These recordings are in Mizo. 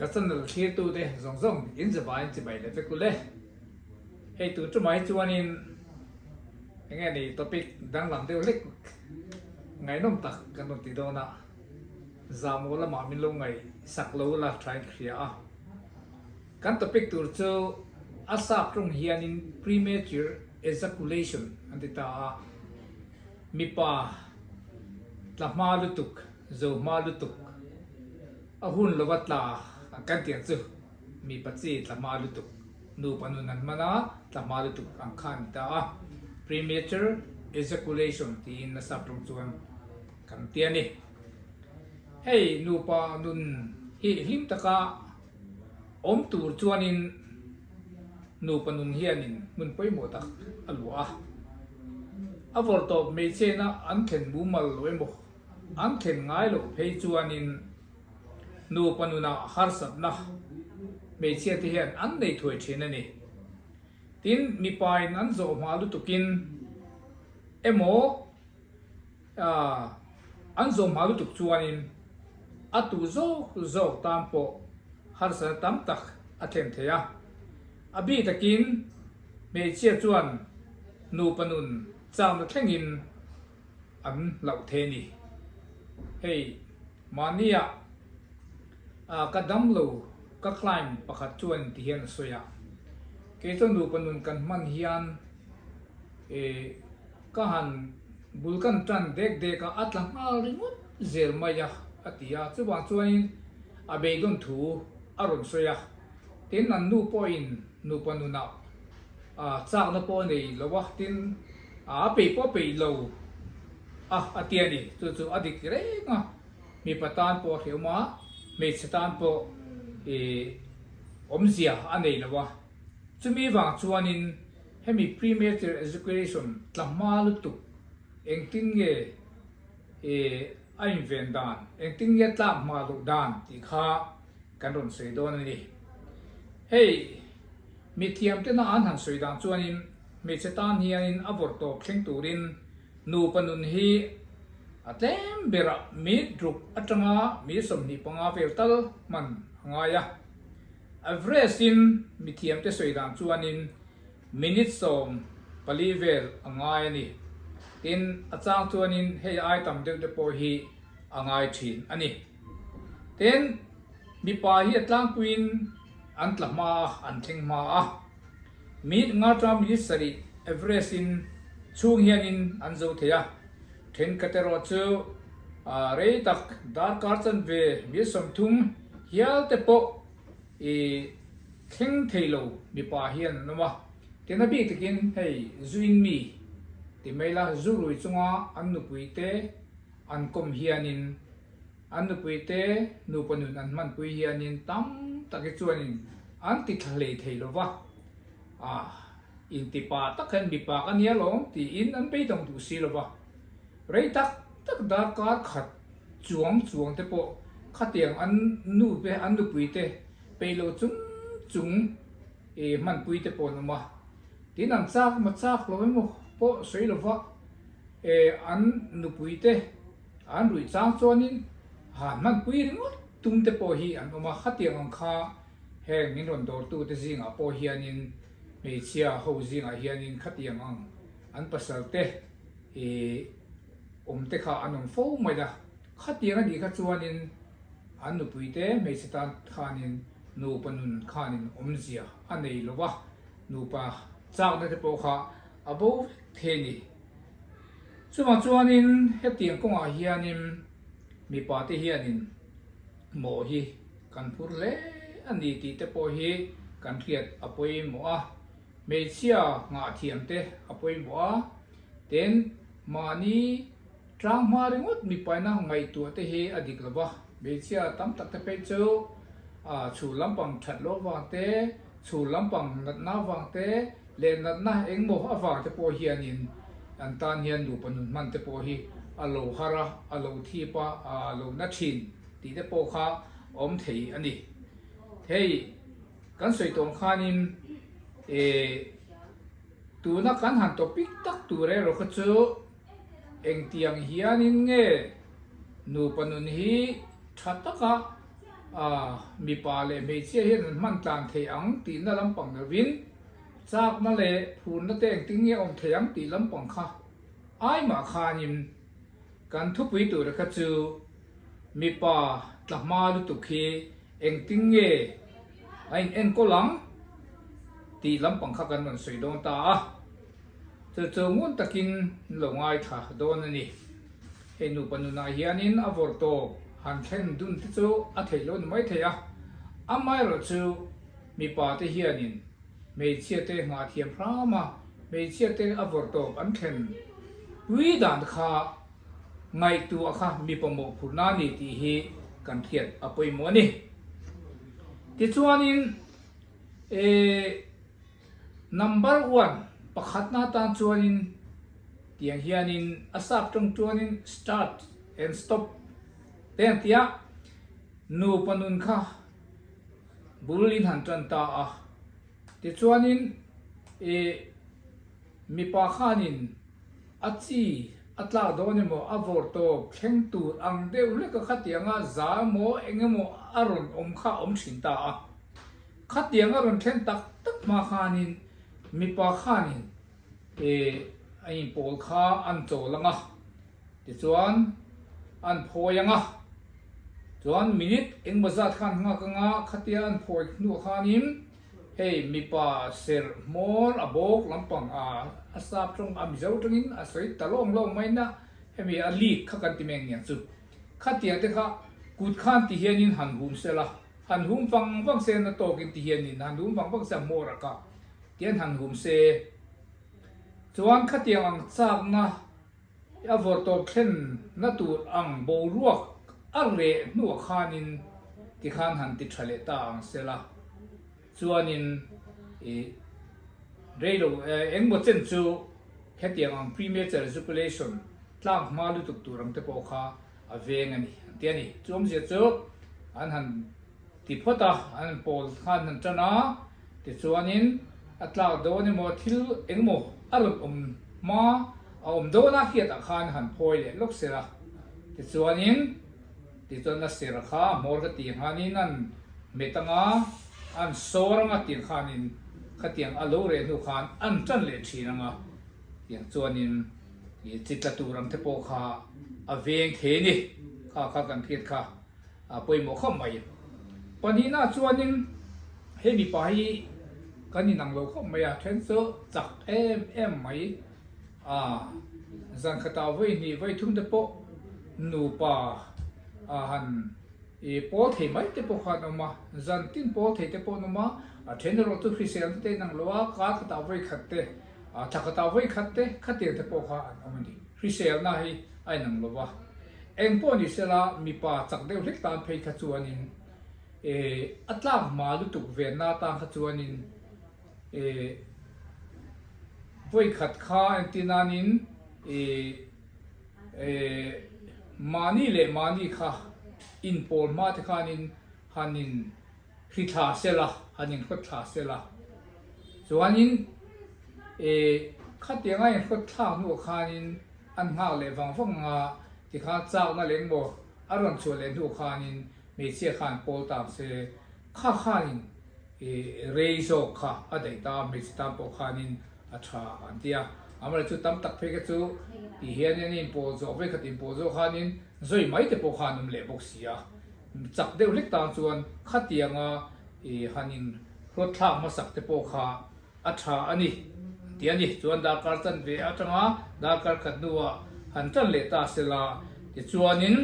Ka channel thlirtute zawng zawng in zavaiin chibai leh vek ule. Hei tur tumah hi chuanin enge ni topic danglam deuh hlek ngaihnawm tak kan rawn ti dawn a, zahmawh lamah min lo ngaihsak lo la thain ka hria a. Kan topic tur chu a sap tawng hianin premature ejaculation an ti ta a, mipa tla hma lutuk, zo hma lutuk, a hun lova tla kan tih ang chu mipa chi tla hma lutuk, nupa nun an hman a, tla hma lutuk ang kha a ni ta a, premature ejaculation tiin a sap tawng chuan kan ti a ni. Hei nupa nun hi hlim taka Awm tur chuanin nupa nun hianin hmun pawimawh tak a luah a. A vawrtawp hmeichhena an thlen mumal lo emaw, an thlen ngai loh phei chuanin nupa nunah harsatna hmeichhiate hian an nei thuai thin a ni. Tin, mipain an zawh hma lutukin emaw, An zawm hma lutuk chuanin a tu zawk zawk tan pawh harsatna tam tak a thlen thei a. A bik takin hmeichhia chuan nupa nun chakna thlengin an hlauh thei a ni. Hei mahnia ka damlo ka client pakhat chuan ti hian a sawi a, kei chuan nupa nun kan hman hian Ka han bul kan tan dek dek a, a tla nghal ringawt zel mai a, a ti a. Chuvang chuanin a beidawn thu a rawn sawi a. Tin, an nu pawhin nupa nunah chakna pawh a nei lo a, tin, a peih pawh a peih lo a, a ti a ni. Chu chu a dik reng a, mipa tan pawh a hrehawm a, hmeichhe tan pawh awmzia a nei lo a. Chumi vang chuanin Hemi premature ejaculation tla hma lutuk engtin nge a inven dan, engtin nge tlak hma loh dan tih kha kan rawn sawi dawn a ni. Hei mithiam tena an han sawi dan chuanin hmeichhe tan hianin a vawrh tawp thleng turin nupa nun hi a tlem berah minute ruk atanga minute 25 vel tal hman a ngai a. Average-in mithiamte sawi dan chuanin minute 14 vel a ngai a ni. Tin, a chang chuanin hei ai tam deuh te pawh hi a ngai thin a ni. Tin, mipa hi a tlangpuiin an tla hma a, an thleng hma a. Minute nga tang minute sarih average-in chhung hianin an zo thei a. Thenkhat erawh chu rei tak darkar chanve minute 30 hial te pawh i thleng thei lo mipa hian an awm a. Tin a bik takin hei zuin mi ti mai la zu rui chunga an nupui te an kawm hianin an nupui te nupa nun an hmanpui hianin tam tak hi chuanin an ti thla hlei thei lo va. Ah, intipa tak hian mipa ka nia lawm tiin an beidawng duh si lo va. Rei tak tak darkar khat chuang chuang te pawh khatiang an nu te an nupui te peih lo chung chung i hmanpui te pawh an awm a. Tin an chak emaw chak lo emaw pawh sawi lo va, e an nupui te an ruih chang chuanin han hmanpui ringawt tum te pawh hi an awm a. Khatiang ang kha heng min rawn dawrtu te zingah pawh hianin hmeichhia ho zingah hianin khatiang ang an pasal te i awm te kha an awm fo mai a, khatiang a nih kha chuanin an nupui te hmeichhe tan khanin nupa nun khanin awmzia a nei lo va, nupa chakna te pawh kha a bo vek thei a ni. Chuvang chuanin hetiang kawngah hianin mipa te hianin mawh hi kan phur hle a ni tih te pawh hi kan hriat a pawimawh a. Hmeichhia nghah thiam te a pawimawh a, tin mahni tlang hma ringawt mipaina ngaihtuah te hi a dik lo va, hmeichhia tam tak te phei chu chhul lampang that loh avang te, chhul lampang natna avang te leh natna engmaw avang te pawh hianin an tan hian nupa nun hman te pawh hi a lo har a, a lo thip a, a lo na thin tih te pawh kha awm thei a ni. Hei. Kan sawi tawh ang khanin eh tuna kan han topic tak tur erawh kha chu engtiang hianin nge nupa nun hi tha taka Mipa leh hmeichhia hian an hman tlan thei ang tihna lampang lovin chakna leh phurna te engtin nge awm thei ang tih lampang kha ai mah khanin kan thupui tura kha chu mipa tla hma lutuk hi engtin nge a in enkawl ang tih lampang kha kan rawn sawi dawn ta a, chu chu ngun takin an lo ngaithla dawn a ni. Hei nupa nunah hianin a vawrh tawp han thlen dun te chu a theih lo ni mai thei a, amaherawhchu mipa te hianin hmeichhia te nghah thiam hram a, hmeichhia te a vawrh tawp an thlen pui dan kha ngaihtuah kha mipa mawhphurhna a ni tih hi kan hriat a pawimawh a ni. Tichuanin eh number one pakhatna atan chuanin tiang hianin a sap tawng chuanin start and stop te an ti a, nupa nun kha bul in han tan ta a, tichuanin eh mipa khanin A chi a tlak dawn emaw, a vawr tawp thleng tur ang deuh hlek a khatianga za emaw eng emaw a rawn awm kha a awm thin ta a. Khatiang a rawn thlen tak tak hma khanin mipa khanin eh a inpawl kha an chawl ang a, tichuan an phawi ang a, chuan minute engmaw zat khan nghak ang a, khatia an phawi hnuah khanin Hei mipa serh hmawr a bawk lampang a a sap tawng a Mizo tawngin a sawi ta lawng lawng mai na hemi a leak kha kan ti meng niang chu. Khatiang te kha kut khan ti hianin han hum se la, han hum vang vang se na tawkin ti hianin han hum vang vang se a hmawr a kha tian han hum se. Chuan khatiang ang chakna a vawrtawp thlen na tur ang boruak a reh hnuah khanin tikhan han ti tha leh ta ang se la, chuanin ih reilo engmaw chen chu hetiang ang premature ejaculation tlak hma lutuk tur ang te pawh kha a veng a ni an ti a ni. Chu awmzia chu an han ti phawt a, an han pawl khan han tan a, tichuanin a tlak dawn emaw thil engmaw a rawn awm hma a awm dawn a hriatah khan han phawi leh lawk ser a, tichuanin tichuan a ser kha a hmawr ka tih khanin an hmet anga an sawr anga tih khanin khatiang a lo reh hnu khan an tan leh thin anga tiang chuanin ih chi tla tur ang te pawh kha a veng thei a ni, kha kha kan hriat kha. A pawimawh khawp mai. Pahnihna chuanin hei mipa hi kan inang lo khawp mai a, then chu chak em em mai a, zan khatah vawi hnih vawi thum te pawh nupa a han i pawl thei mai te pawh kha an awm a, zan tin pawl thei te pawh an awm a, a then erawh chu hrisel te inang lo a, kar khatah vawi khat te, thla khatah vawi khat te khatiang te pawh kha an awm a ni. Hriselna hi a inang lo va, eng pawh ni sela mipa chak deuh hlek tan phei kha chuanin eh a tlak hma lutuk venna atan kha chuanin eh vawikhat kha entir nanin eh eh mahni leh mahni kha inpawl hma te khanin han in hri thla sela, han inhrawt thla sela chuanin eh khatianga inhrawt thlak hnuah khanin an nghak leh vang vang anga tikhan chakna leh engmaw a rawn chhuah leh hnuah khanin hmeichhia khan pawl tak se kha khanin eh rei zawk kha a daih ta hmeichhe tan pawh khanin a tha an ti a, amaherawhchu chu tam tak phei kha chu ti hianin an inpawl zawh vekhat inpawl zawh khanin zawi mai te pawh kha an awm leh bawk si a. Chak deuh hlek tan chuan khatianga i han in hrawt thlak hmasak te pawh kha a tha a ni an ti a ni. Chuan darkar chanve atanga darkar khat hnuah han tan leh ta sela tichuanin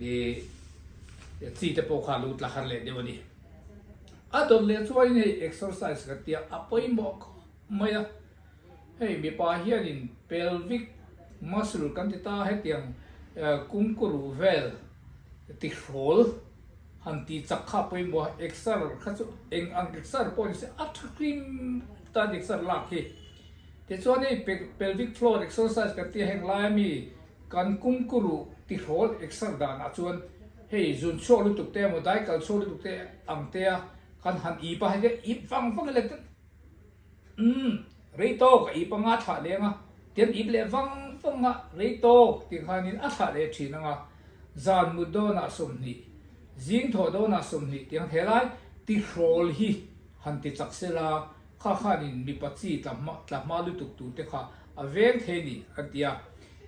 i chi te pawh kha a lo tla har leh deuh a ni. A dawt leh chuanin hei exercise kan tia a pawimawh khawp mai a, hei mipa hianin pelvic muscle kan ti ta hetiang kumkuruh vel Tihrawl han tih chak kha pawimawh a, exer kha chu eng ang exer pawh ni se a tha hlim tan exer lak hi. Tichuan hei pelvic floor exercise kan tih a heng laia mi kan kumkuruh tihrawl exer danah chuan hei zun chhuak lutuk te emaw dai kal chhuak lutuk te ang te a kan han ip a, hei ip vang vang ila Umm, rei tawk a ip anga thlah leng a, tian ip leh vang vang a, rei tawk tih khanin a thlah leh thin anga, zan mut dawnah 20. Zing thawh dawnah 20 tiang helai tihrawl hi han ti chak sela, kha khanin mipa chi tla hma tla hma lutuk tur te kha a veng thei ni an ti a.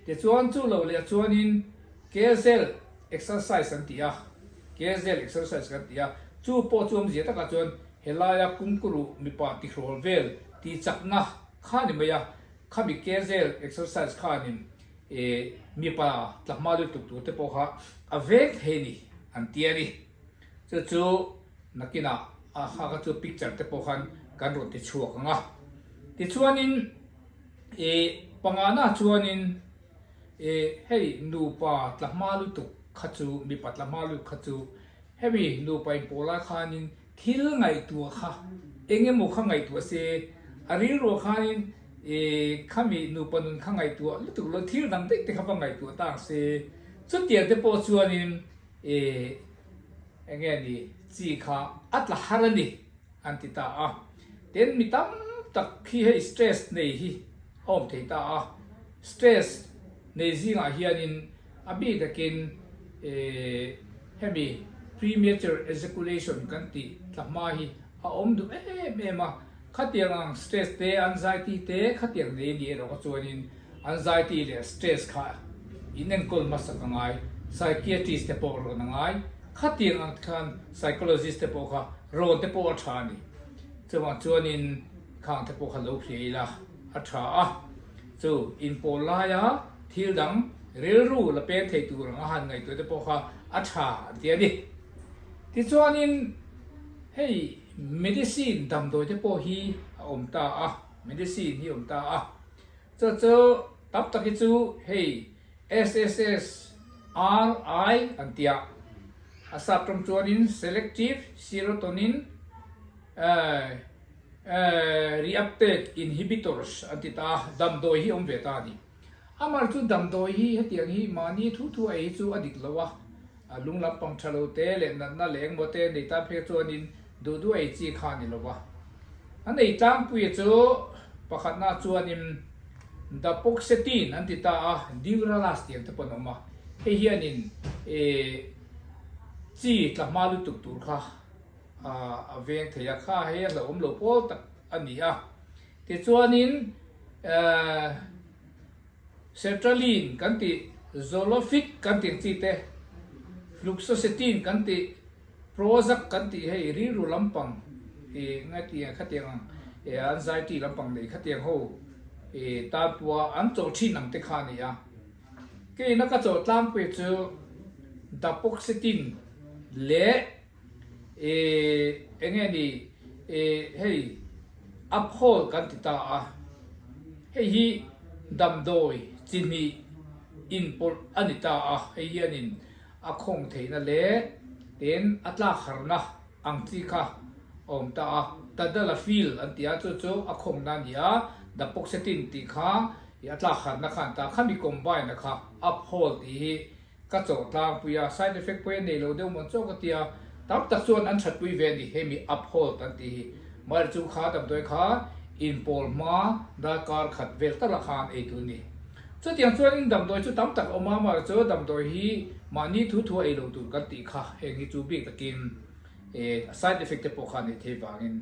Tichuan chu lo leh chuanin Kegel exercise an ti a, Kegel exercise kan ti a, chu pawh chu awmzia takah chuan helaia kumkuruh mipa tihrawl vel tih chakna kha ni mai a, khami Kegel exercise khanin E mipa tla hma lutuk tur te pawh kha a veng thei ni an ti a ni. Chu chu nakinah a kha kha chu picture te pawh khan kan rawn ti chhuak ang a. Tichuanin e pangana chuanin e hei nupa tla hma lutuk kha chu mipa tla hma lutuk kha chu hemi nupa inpawh lai khanin Thil ngaihtuah kha eng emaw kha ngaihtuah se, a rilruah khanin ih khami nupa nun kha ngaihtuah lutuk lo thil dang daih te kha va ngaihtuah ta ang se. Chutiang te pawh chuanin ih eng nge ni chi kha a tla har a ni an ti ta a. Tin mi tam tak khi hei stress nei hi a awm thei ta a. Stress nei zingah hianin A bik takin hemi premature ejaculation kan tih tla hma hi a awm duh em em a, khatiang ang stress te, anxiety te khatiang nei ni erawh kha chuanin anxiety leh stress kha in enkawl hmasak a ngai, psychiatrist te pawh rawn a ngai, khatiang ang te khan psychologist te pawh kha rawn te pawh a tha a ni. Chuvang chuanin khang te pawh kha lo hria ila a tha a. Chu inpawl laia thil dang rilru la peng thei tur anga han ngaihtuah te pawh kha a tha an ti a ni. Tichuanin hei medicine damdawi te pawh hi a awm ta a, medicine hi a awm ta a. Chu chu tam tak hi chu hei SSSRI an ti a, a sap tawng chuanin selective serotonin Reuptake inhibitors an ti ta a, damdawi hi awm ve ta a ni. Amar chu damdawi hi hetiang hi mahni thu thu a ei chu a dik lo a, a lung lampang tha lo te leh natna leh engmaw te nei tan phei chuanin duh duh ei chi kha a ni lo va. An ei tlangpuia chu pakhatna chuanin Dapoxetine an ti ta a, Duralas tih ang te pawh an awm a, hei hianin chi tla hma lutuk tur kha a veng thei a, kha hei a hlauhawm lo pawl tak a ni a. Tichuanin Sertraline kan tih, Zoloft kan tih ang chi te, Fluxoxetine kan tih, Prozac kan tih hei rilru lampang ih ngaihtiang khatiang ang anxiety lampang nei khatiang ho ih tanpua an chawh thin ang te kha a ni a. Keina ka chawh tlangpui chu Dapoxetine leh Ih enge ni ih hei uphawl kan ti ta a, hei hi damdawi chi hnih inpawlh a ni ta a, hei hianin a khawng theihna leh tin a tlak harna ang chi kha a awm ta a, tadalafil an ti a chu chu a khawngna a ni a, dapoxetine tih kha ih a tlak harna kha an ta a, khami combine a kha uphawl tih hi Ka chawh tlangpui a, side effect pawh hi a nei lo deuh mawn chawk a tia, tam tak chuan an thatpui ve a ni, hemi uphold an tih hi. Mahre chu kha damdawi kha inpawl hma darkar khat vel takah khan ei tur a ni. Chutiang chuanin damdawi chu tam tak a awm a, mahre chu damdawi hi mahni thu thu a ei lo tur kan tih kha heng hi chu bik takin side effect te pawh kha a neih theih vangin.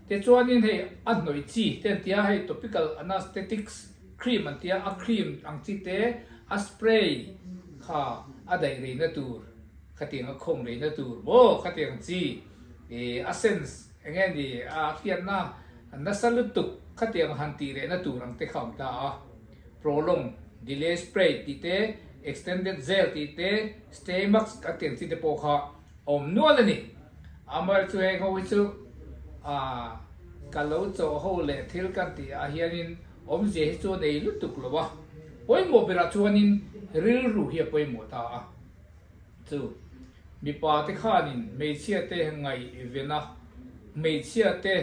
Tichuanin hei a hnawih chi te an tia, hei topical anesthetics Cream an tia, a cream ang chi te a spray kha a daih reina tur, khatiang a khawng reina tur maw khatiang chi ih a sense eng nge ni a hriatna nasa lutuk khatiang han tih rehna tur ang te kha awm ta a. Prolong, delay spray tih te, extended gel tih te, staymax kan tih ang chi te pawh kha awm nual a ni. Amaherawhchu chu heng ho hi chu ah ka lo chawh ho leh thil kan tih ah hianin Awmzia hi chu a nei lutuk lo a, pawimawh berah chuanin rilru hi a pawimawh ta a. Chu mipa te khanin hmeichhia te ngaihven a, hmeichhia te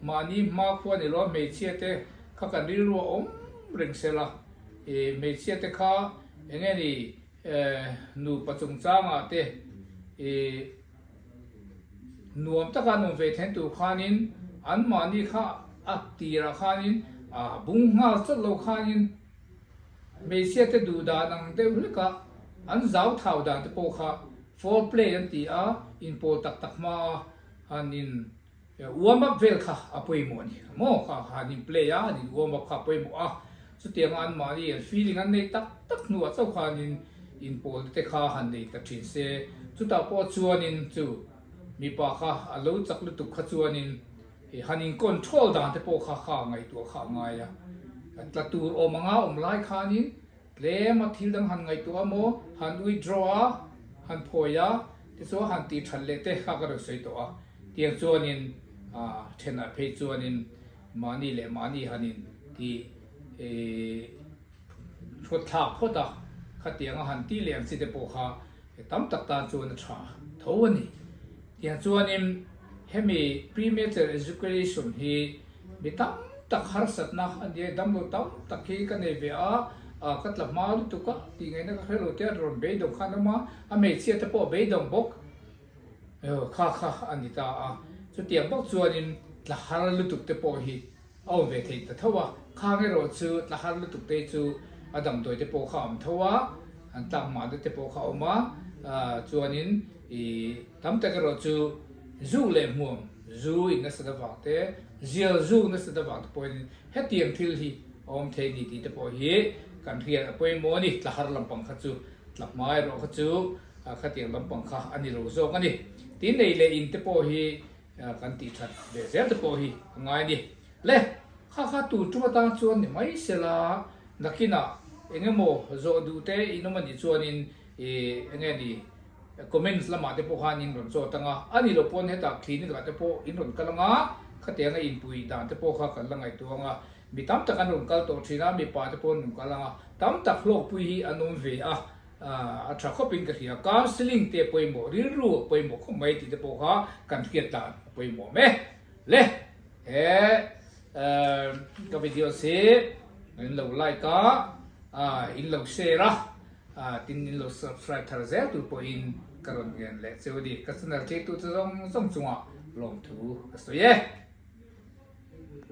mahni hmakhua ni lo a, hmeichhia te kha kan rilru a awm reng sela, ih hmeichhia te kha eng nge ni nupa chungchangah te ih Nuam taka an awm ve then tur khanin anmahni kha a tirah khanin a bung nghal chawt lo khanin hmeichhia te duh dan ang deuh hlekah an zau thau dan te pawh kha Foul play an ti a, inpawl tak tak hma a han in warm up vel kha a pawimawh a ni maw? Kha han in play a, han in warm up kha a pawimawh a, chutianga anmahni an feeling an nei tak tak hnuah chauh khanin inpawl te kha han nei ta thin se, chutah pawh chuanin chu mipa kha a lo chak lutuk kha chuanin han in control dan te pawh kha kha ngaihtuah kha a ngai a, tla tur awm anga awm lai khanin Tlem a thil dang han ngaihtuah a maw, han withdraw a, han phawi a, tichuan han tih that leh te kha ka rawn sawi tawh a. Tiang chuanin thenah phei chuanin mahni leh mahni han in ti hrawt thlak phawt a, khatianga han tih leh ang chi te pawh kha tam tak tan chuan a tha tho a ni. Tiang chuanin hemi premature ejaculation hi mi tam tak harsatna a nia, damlo tam tak hi ka nei ve a, ka tla hma lutuk a tih ngaihna ka hre lo tia rawn beidawng khan awm a, a hmeichhia te pawh a beidawng bawk kha kha a ni ta a, chutiang bawk chuanin tla har lutuk te pawh hi a awm ve thei ta tho a, khang erawh chu tla har lutuk te chu a damdawi te pawh kha a awm tho a, an tlak mahna te pawh kha a awm a, chuanin ih tam tak erawh chu zu leh hmuam zu in nasat avang te, zial zu nasat avang te pawhin hetiang thil hi a awm thei a ni tih te pawh hi kan hriat a pawimawh a ni, tla har lampang kha chu tla hma erawh kha chu khatiang lampang kha a ni lo zawk a ni. Tin nei leh in te pawh hi Kan tih that ve zel te pawh hi a ngai a ni. Le, kha kha tur tum atang chuan ni mai sela, nakinah eng emaw zawh duh te in awm a nih chuanin ih eng nge ni comments lamah te pawh khan in rawn chawt ang a, a ni lo pawn hetah clinic ah te pawh in rawn kal ang a, khatiang a inpui dan te pawh kha kan la ngaihtuah ang a, mi tam tak an rawn kal tawh thin a, mipa te pawh an rawn kal ang a, tam tak hlawkpui hi an awm ve a. A tha khawpin ka hria, counselling te pawimawh, rilru a pawimawh khawp mai tih te pawh kha kan hriat dan a pawimawh awm e. Le, he ka videos hi in lo like a, in lo share a, tin in lo subscribe thar zel tur pawhin ka rawn ngen leh cheu a ni. Ka channel theitu te zawng zawng chungah lawmthu ka sawi e.